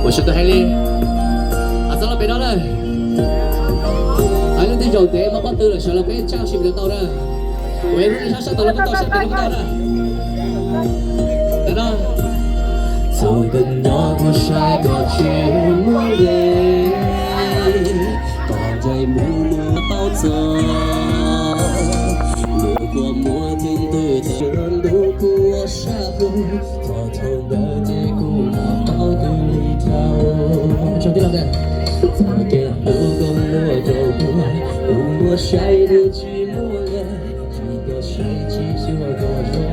Ua tsaug tau heev li. Txog los pem no na. Leej twg zaum ntev mob pob tw lawm sawv los peb tshaj sib pem no tau na. Ua lub neej sab sab tod los kuj tau, sab pem no kuj tau na. Txog kawg nyob kuv saib koj tsis muaj nqe, koj ntsais mus mus tau txog, luag kua muag txij ntug tawm ntuj kuj ua sab plhu, txog thaum ntawd ces kuv mam paub twg li dhau. Txog kev hlub koj muab rau kuv, kuv muab saib twb tsis muaj nqe, tsis koj saib tsis xyuas koj zog,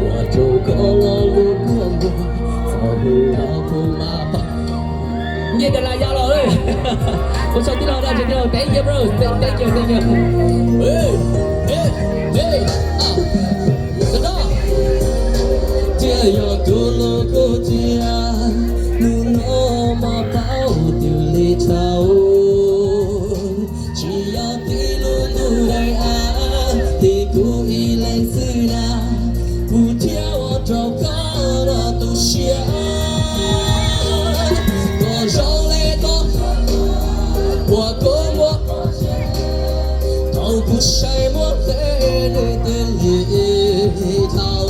ua rau koj lo lus kua muag, txog hnub no kuv mam paub. Nyiaj das las yog los. Ua tsaug tij laug, tij laug, thank you bro, thank you, thank you. Thiaj yog tus lus kub tiag, hnub no mas paub twg li dhau. Tsis yog tib lub ntuj daim av, tib kuv ib leeg xwb na, kuv thiaj ua rau koj tu siab. Koj zoo li koj, uas koj muab, thaum kuv saib muaj qe nws twb lig dhau,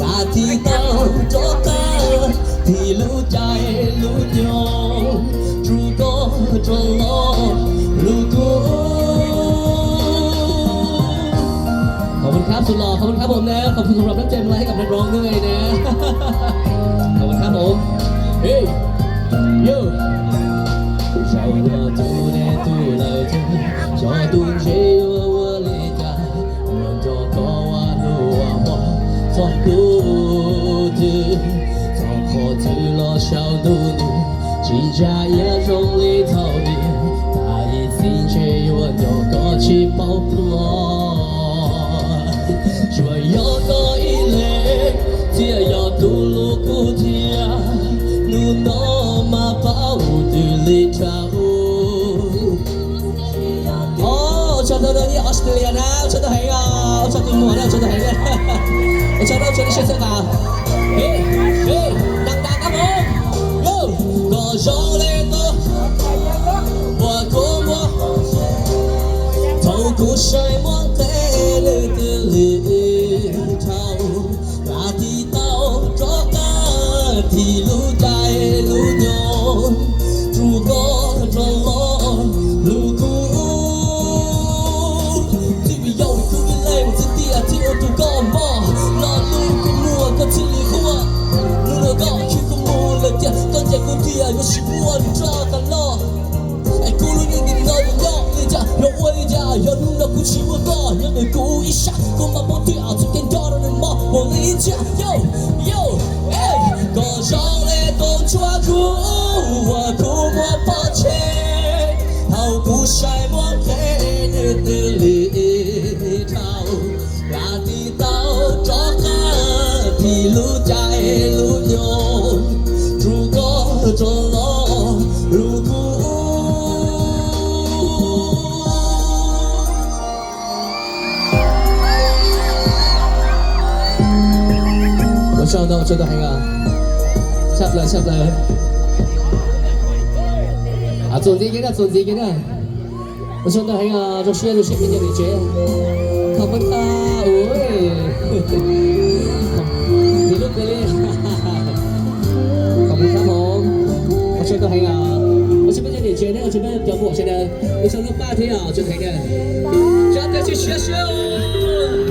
yam tib tau rov qab tig lub caij lub nyoog, rub koj rov los hlub kuv. Khov khab sum los, khov khab pom na, khov khab sum los rab cem lais hab kam rov nws na. Khov khab pom. Zaum no tus ne tus lawm tus, xyov tus ntse yuav ua li cas, yuav nco koj ua hlub ua hmo txog hnub twg, txog qhov twg los sau ntuj ntuj, tsis ntsa iab zoo li thaum ub, tas ib txhis ntshe yuav nco koj tsis paub ploj. Tsuas yog koj ib leeg thiaj yog tus lub kub tiag, hnub no mas paub twg li dhau. Ua tsaug rau ib Australia na, ua tsaug tau heev os, ua tsaug tus muam na, ua tsaug tau heev na. Ua tsaug rau tsoom niam txiv sawv daws. Dag dag kab mob. Koj zoo li koj, uas koj muab, thaum kuv saib muaj qe nws twb lig dhau, yam tib tau rov qab tig lub caij lub nyoog, rub koj rov los hlub kuv. Txij vim yog kuv ib leeg mus txij tiam thiaj ua rau koj mob, lo lus kua muag koj thiaj li quaj. Hnub no koj khwv kuv mus lawm tiag, koj ncaim kuv tiag yuav tsis muaj nws rau tas los. Es kuv lub neej nim no yuav nyob li cas, yuav ua li cas, yog hnub no kuv tsis muaj koj nyob ntawm kuv ib sab, kuv mam paub tias txoj kev nco rau nws mob mus li cas. Koj zoo li tus ntsuag kub uas kuv muab pov tseg, thaum kuv saib muaj qe nws twb lig dhau, yam tib tau rov qab tig lub caij lub nyoog, rub koj rov los hlub kuv. Ua tsaug ntau, ua tsaug ntau heev os. Tshaj plaws, tshaj plaws. Txuas ntxiv kiag na, txuas ntxiv kiag na. Ua tsaug ntau heev os, zoo siab zoo siab peb cov niam tsev. Khov mob tag ua, ntxiv lub kawg li. Khov mob tag hov. Ua tsaug ntau heev os. Ua tsaug peb cov niam tsev thiab ua tsaug peb cov muam sawv daws. Ua tsaug lub paj thiab os, ua tsaug heev na. Tsa tes siab siab siab os.